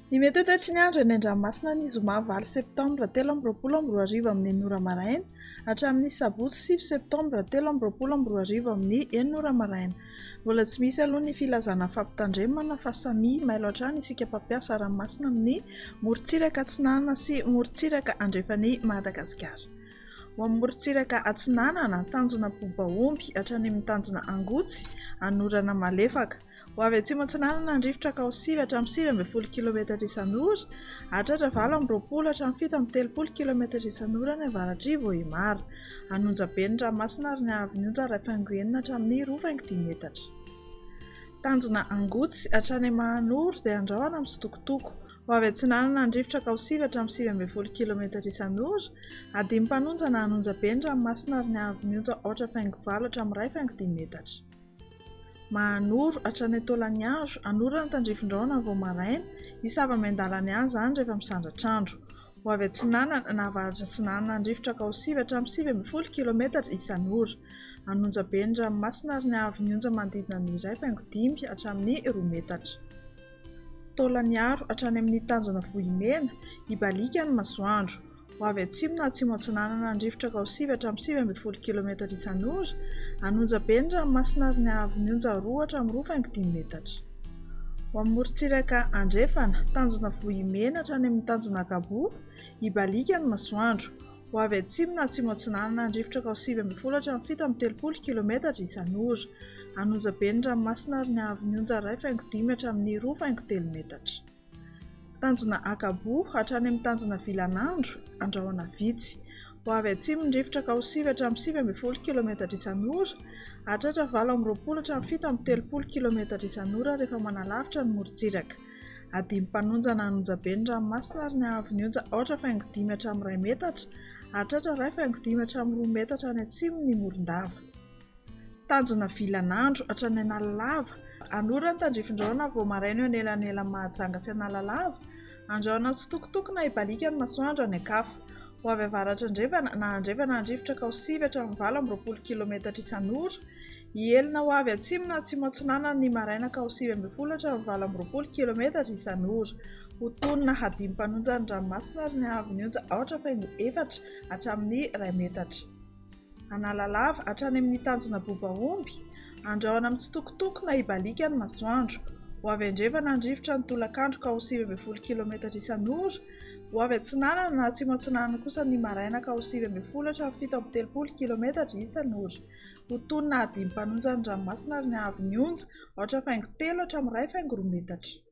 Ny mety ho toetry ny andro eny an-dranomasina ny zoma 8 septambra 2023 amin'ny 6 ora maraina hatramin'ny sabotsy 9 septambra 2023 amin'ny 6 ora maraina. Mbola tsy misy aloha ny filazana fampitandremana fa samia mailo hatrany isika mpampiasa ranomasina amin'ny morontsiraka atsinanana sy morontsiraka andrefan'i Madagasikara. Ho amin'ny morontsiraka atsinanana, tanjona Bobaomby hatrany amin'ny tanjona Angotsy, anorana malefaka. Ho avy atsimo atsinanana ny rivotra ka ho 9 hatramin'ny 19 kilometatra isan'ora, hahatratra 28 hatramin'ny 37 kilometatra isan'ora any avaratr'i Vohemar. Hanonja be ny ranomasina ary ny haavon'ny onja 1,6 hatramin'ny 2,5 metatra. Tanjona Angotsy hatrany Mahanoro dia andrahona mitsitokotoko. Ho avy atsinanana ny rivotra ka ho 9 hatramin'ny 19 kilometatra isan'ora, hadimy mpanonja na hanonja be ny ranomasina ary ny haavon'ny onja 8,8 hatramin'ny 1,5 metatra. Mahanoro, hatrany Taolanihazo, hanorana tandrifin-drahona vao maraina, hisava miandalana ihany izany rehefa misandratr'andro. Ho avy atsinanana na avaratra atsinanana ny rivotra ka ho 9 hatramin'ny 19 kilometatra isan'ora. Hanonja be ny ranomasina ary ny haavon'ny onja manodidina ny 1,5 hatramin'ny 2 metatra. Taolaniaro hatrany amin'ny tanjona Vohimena, hibaliaka ny masoandro. Ho avy atsimo na atsimo atsinanana ny rivotra ka ho 9 hatramin'ny 19 kilometatra isan'ora. Hanonja be ny ranomasina ary ny haavon'ny onja 2 hatramin'ny 2,5 metatra. Ho amin'ny morontsiraka andrefana, tanjona Vohimena hatrany amin'ny tanjona Gaboa, hibaliaka ny masoandro. Ho avy atsimo na atsimo atsinanana ny rivotra ka ho 19 hatramin'ny 37 kilometatra isan'ora. Hanonja be ny ranomasina ary ny haavon'ny onja 1,5 hatramin'ny 2,3 metatra. Tanjona Ankaboa hatrany amin'ny tanjona Vilanandro, andrahona vitsy. Ho avy atsimo ny rivotra ka ho 9 hatramin'ny 19 kilometatra isan'ora, hahatratra 28 hatramin'ny 37 kilometatra isan'ora rehefa manalavitra ny morontsiraka. Hadimy mpanonja na hanonja be ny ranomasina ary ny haavon'ny onja 8,5 hatramin'ny 1 metatra, hahatratra 1,5 hatramin'ny 2 metatra any atsimon'i Morondava. Tanjona vilan'andro hatrany Analalava. Hanorana tandrifin-drahona vao maraina eo anelanelan'i Mahajanga sy Analalava. Andrahona mitsitokotoko na hibaliaka ny masoandro any an-kafa. Ho avy avaratra andrefana na andrefana ny rivotra ka ho 9 hatramin'ny 28 kilometatra isan'ora. Hihelina ho avy atsimo na atsimo atsinanana ny maraina ka ho 19 hatramin'ny 28 kilometatra isan'ora. Ho tony na hadino mpanonja ny ranomasina ary ny haavon'ny onja 8,4 hatramin'ny 1 metatra. Analalava, hatrany amin'ny tanjona Bobaomby, andrahona mitsitokotoko na hibaliaka ny masoandro. Ho avy andrefana ny rivotra ny tolakandro ka ho 19 kilometatra isan'ora, ho avy atsinanana na atsimo atsinanana kosa ny maraina ka ho 19 hatramin'ny 37 kilometatra isan'ora. Ho tony na hadino mpanonja ny ranomasina ary ny haavon'ny onja, 8,3 hatramin'ny 1,2 metatra.